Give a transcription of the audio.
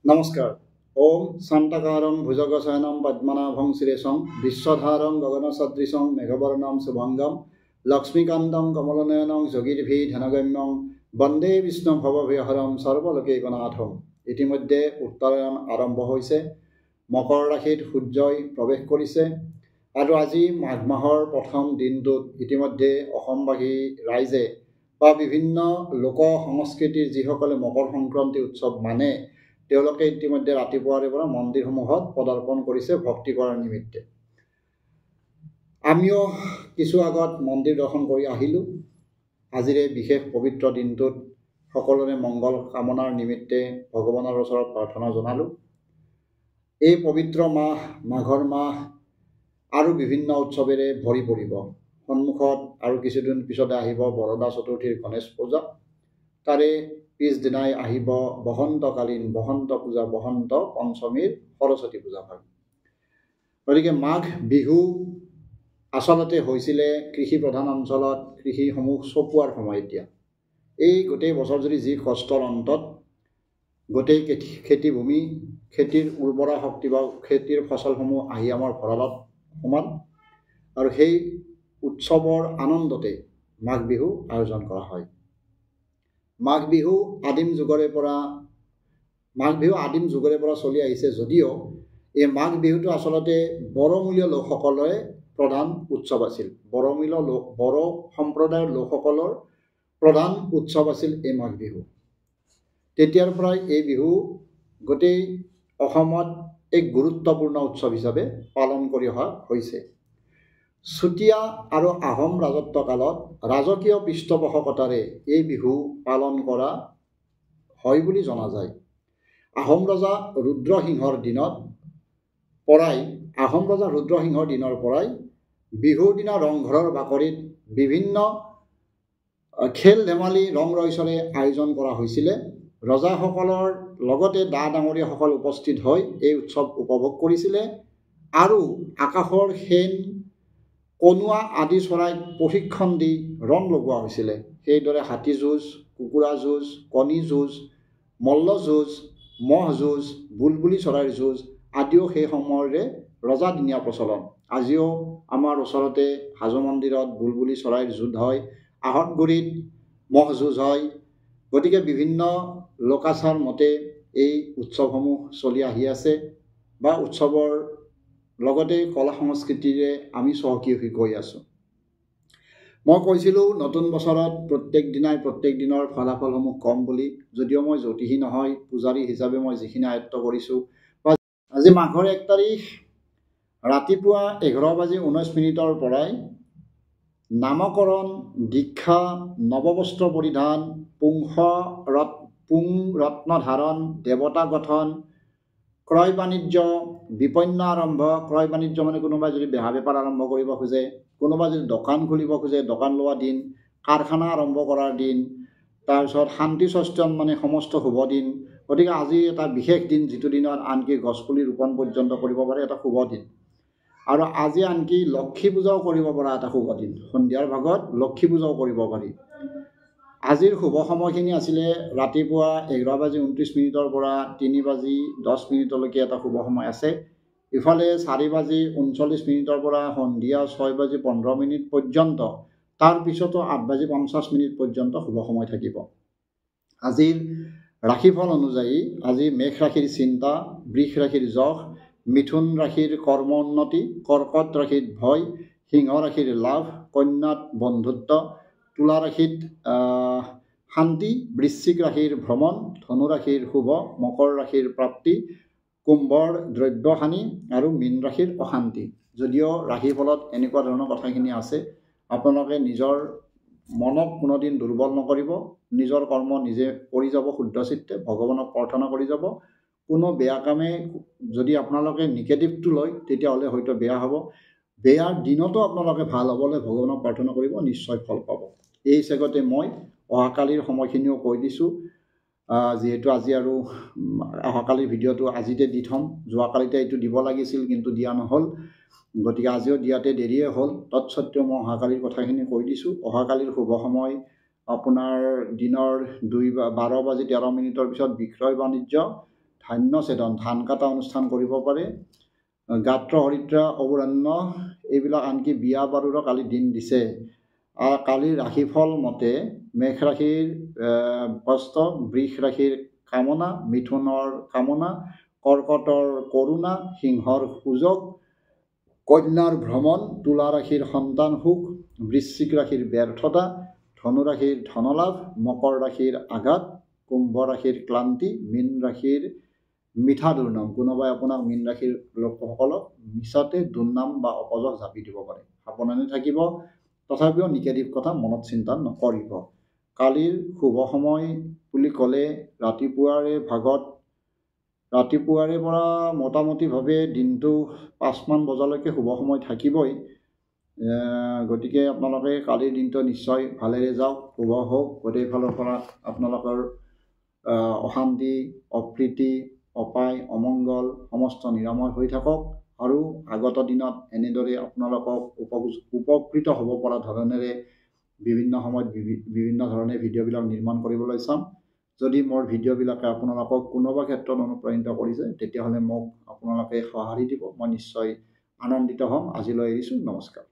নমস্কাৰ। ওম শান্তকাৰং ভুজগশয়নম পদ্মনাভং শ্ৰীশং বিশ্বধাৰং গগনসদৃশং মেঘবৰ্ণম শুভংগম লক্ষ্মীকান্তং কমলনয়নং যোগীৰ্ভি ধ্যানগম্যং বন্দে বিষ্ণু ভৱভয়হৰম সৰ্বলোকৈকনাথম। ইতিমধ্যে উত্তৰায়ণ আৰম্ভ হৈছে, মকৰ ৰাশিত সূৰ্যই প্ৰৱেশ কৰিছে আৰু আজি মাঘ মাহৰ প্ৰথম দিনটোত ইতিমধ্যে অসমবাসী ৰাইজে বা বিভিন্ন লোক সংস্কৃতিৰ যিসকলে মকৰ সংক্ৰান্তি উৎসৱ মানে তেওঁলোকে ইতিমধ্যে ৰাতিপুৱাৰে পৰা মন্দিৰসমূহত পদাৰ্পণ কৰিছে ভক্তি কৰাৰ নিমিত্তে। আমিও কিছু আগত মন্দিৰ দৰ্শন কৰি আহিলোঁ। আজিৰে বিশেষ পবিত্ৰ দিনটোত সকলোৰে মংগল কামনাৰ নিমিত্তে ভগৱানৰ ওচৰত প্ৰাৰ্থনা জনালোঁ। এই পবিত্ৰ মাহ মাঘৰ মাহ আৰু বিভিন্ন উৎসৱেৰে ভৰি পৰিব। সন্মুখত আৰু কিছুদিন পিছতে আহিব বৰদা চতুৰ্থীৰ গণেশ পূজা, তাৰে পিছদিনাই আহিব বসন্তকালীন বসন্ত পূজা, বসন্ত পঞ্চমীৰ সৰস্বতী পূজা ভাগ। গতিকে মাঘ বিহু আচলতে হৈছিলে কৃষি প্ৰধান অঞ্চলত কৃষিসমূহ চপোৱাৰ সময়। এতিয়া এই গোটেই বছৰ যদি যি কষ্টৰ অন্তত গোটেই খেতিভূমি খেতিৰ উৰ্বৰা শক্তি বা খেতিৰ ফচলসমূহ আহি আমাৰ ভঁৰালত সোমাল আৰু সেই উৎসৱৰ আনন্দতে মাঘ বিহু আয়োজন কৰা হয়। মাঘ বিহু আদিম যুগৰে পৰা চলি আহিছে যদিও এই মাঘ বিহুটো আচলতে বড়োমূলীয় লোকসকলৰে প্ৰধান উৎসৱ আছিল। বড়ো সম্প্ৰদায়ৰ লোকসকলৰ প্ৰধান উৎসৱ আছিল এই মাঘ বিহু। তেতিয়াৰ পৰাই এই বিহু গোটেই অসমত এক গুৰুত্বপূৰ্ণ উৎসৱ হিচাপে পালন কৰি অহা হৈছে। চুতীয়া আৰু আহোম ৰাজত্বকালত ৰাজকীয় পৃষ্ঠপোষকতাৰে এই বিহু পালন কৰা হয় বুলি জনা যায়। আহোম ৰজা ৰুদ্ৰসিংহৰ দিনৰ পৰাই বিহুৰ দিনা ৰংঘৰৰ বাকৰিত বিভিন্ন খেল ধেমালি ৰং ৰহইচৰে আয়োজন কৰা হৈছিলে। ৰজাসকলৰ লগতে ডা ডাঙৰীয়াসকল উপস্থিত হৈ এই উৎসৱ উপভোগ কৰিছিলে আৰু আকাশৰ শেন কনুৱা আদি চৰাইক প্ৰশিক্ষণ দি ৰং লগোৱা হৈছিলে। সেইদৰে হাতী যুঁজ, কুকুৰা যুঁজ, কণী যুঁজ, মল্ল যুঁজ, ম'হ যুঁজ, বুলবুলি চৰাইৰ যুঁজ আদিও সেই সময়ৰে ৰজাদিনীয়া প্ৰচলন। আজিও আমাৰ ওচৰতে হাজো মন্দিৰত বুলবুলি চৰাইৰ যুঁজ হয়, আহঁতগুৰিত ম'হ যুঁজ হয়। গতিকে বিভিন্ন লোকাচাৰ মতে এই উৎসৱসমূহ চলি আহি আছে বা উৎসৱৰ লগতে কলা সংস্কৃতিৰে আমি চহকী হৈ গৈ আছোঁ। মই কৈছিলোঁ নতুন বছৰত প্ৰত্যেক দিনাই প্ৰত্যেক দিনৰ ফলাফলসমূহ কম বুলি, যদিও মই জ্যোতিষী নহয়, পূজাৰী হিচাপে মই যিখিনি আয়ত্ব কৰিছোঁ। বা আজি মাঘৰ 1 তাৰিখ ৰাতিপুৱা 11:19 পৰাই নামকৰণ, দীক্ষা, নৱবস্ত্ৰ পৰিধান, পুং ৰত্ন ধাৰণ, দেৱতা গঠন, ক্ৰয় বাণিজ্য, বিপণন আৰম্ভ। ক্ৰয় বাণিজ্য মানে কোনোবাই যদি বেহা বেপাৰ আৰম্ভ কৰিব খোজে, কোনোবাই যদি দোকান খুলিব খোজে দোকান লোৱা দিন, কাৰখানা আৰম্ভ কৰাৰ দিন, তাৰপিছত শান্তি স্বস্তিয়ন মানে সমস্ত শুভ দিন। গতিকে আজি এটা বিশেষ দিন, যিটো দিনত আনকি গছপুলি ৰোপণ পৰ্যন্ত কৰিব পাৰে, এটা শুভ দিন। আৰু আজি আনকি লক্ষী পূজাও কৰিব পৰা এটা শুভ দিন। সন্ধিয়াৰ ভাগত লক্ষী পূজাও কৰিব পাৰি। আজিৰ শুভ সময়খিনি আছিলে ৰাতিপুৱা 11:29 পৰা 3:10 এটা শুভ সময় আছে। ইফালে 4:39 পৰা সন্ধিয়া 6:15 পৰ্যন্ত, তাৰপিছতো 8:50 পৰ্যন্ত শুভ সময় থাকিব। আজিৰ ৰাশিফল অনুযায়ী আজি মেষ ৰাশিৰ চিন্তা, বৃষ ৰাশিৰ যশ, মিথুন ৰাশিৰ কৰ্ম উন্নতি, কৰ্কট ৰাশিত ভয়, সিংহ ৰাশিৰ লাভ, কন্যাত বন্ধুত্ব, তুলা ৰাশিত শান্তি, বৃশ্চিক ৰাশিৰ ভ্ৰমণ, ধনু ৰাশিৰ শুভ, মকৰ ৰাশিৰ প্ৰাপ্তি, কুম্ভৰ দ্ৰব্যহানি আৰু মীন ৰাশিৰ অশান্তি। যদিও ৰাশিফলত এনেকুৱা ধৰণৰ কথাখিনি আছে, আপোনালোকে নিজৰ মনক কোনোদিন দুৰ্বল নকৰিব, নিজৰ কৰ্ম নিজে কৰি যাব শুদ্ধ চিত্তে, ভগৱানক প্ৰাৰ্থনা কৰি যাব। কোনো বেয়া কামে যদি আপোনালোকে নিগেটিভটো লয় তেতিয়াহ'লে হয়তো বেয়া হ'ব। বেয়াৰ দিনতো আপোনালোকে ভাল হ'বলৈ ভগৱানক প্ৰাৰ্থনা কৰিব, নিশ্চয় ফল পাব। এই চেগতে মই অহাকালিৰ সময়খিনিও কৈ দিছোঁ, যিহেতু আজি আৰু অহাকালিৰ ভিডিঅ'টো আজিতে দি থ'ম। যোৱাকালিতে এইটো দিব লাগিছিল কিন্তু দিয়া নহ'ল, গতিকে আজিও দিয়াতে দেৰিয়ে হ'ল। তৎসত্ত্বেও মই অহাকালিৰ কথাখিনি কৈ দিছোঁ। অহাকালিৰ শুভ সময় আপোনাৰ দিনৰ 12:13 পিছত বিক্ৰয় বাণিজ্য, ধান্য ছেদন, ধান কটা অনুষ্ঠান কৰিব পাৰে। গাত্ৰ হৰিদ্ৰা অবৰণ্য এইবিলাক আনকি বিয়া বাৰুৰো কালি দিন দিছে। আৰু কালিৰ ৰাশিফল মতে মেষ ৰাশিৰ কষ্ট, বৃষ ৰাশিৰ কামনা, মিথুনৰ কামনা, কৰ্কটৰ কৰুণা, সিংহৰ সুযোগ, কন্যাৰ ভ্ৰমণ, তুলা ৰাশিৰ সন্তান সুখ, বৃশ্চিক ৰাশিৰ ব্যৰ্থতা, ধনুৰাশিৰ ধনলাভ, মকৰ ৰাশিৰ আঘাত, কুম্ভ ৰাশিৰ ক্লান্তি, মীন ৰাশিৰ মিঠা দুৰ্নাম। কোনোবাই আপোনাক মীন ৰাশিৰ লোকসকলক মিছাতে দুৰ্নাম বা অপযশ জাপি দিব পাৰে। সাৱধানে থাকিব, তথাপিও নিগেটিভ কথা মনত চিন্তা নকৰিব। কালিৰ শুভ সময় বুলি ক'লে ৰাতিপুৱাৰে ভাগত, ৰাতিপুৱাৰে পৰা মোটামুটিভাৱে দিনটো 5মান বজালৈকে শুভ সময় থাকিবই। গতিকে আপোনালোকে কালিৰ দিনটো নিশ্চয় ভালেৰে যাওক, শুভ হওক। গোটেই ফালৰ পৰা আপোনালোকৰ অশান্তি, অপ্ৰীতি, অপায়, অমংগল সমস্ত নিৰাময় হৈ থাকক আৰু আগত দিনত এনেদৰে আপোনালোকক উপকৃত হ'ব পৰা ধৰণেৰে বিভিন্ন সময়ত বিভিন্ন ধৰণে ভিডিঅ'বিলাক নিৰ্মাণ কৰিবলৈ চাম। যদি মোৰ ভিডিঅ'বিলাকে আপোনালোকক কোনোবা ক্ষেত্ৰত অনুপ্ৰাণিত কৰিছে, তেতিয়াহ'লে মোক আপোনালোকে সঁহাৰি দিব, মই নিশ্চয় আনন্দিত হ'ম। আজিলৈ এৰিছোঁ, নমস্কাৰ।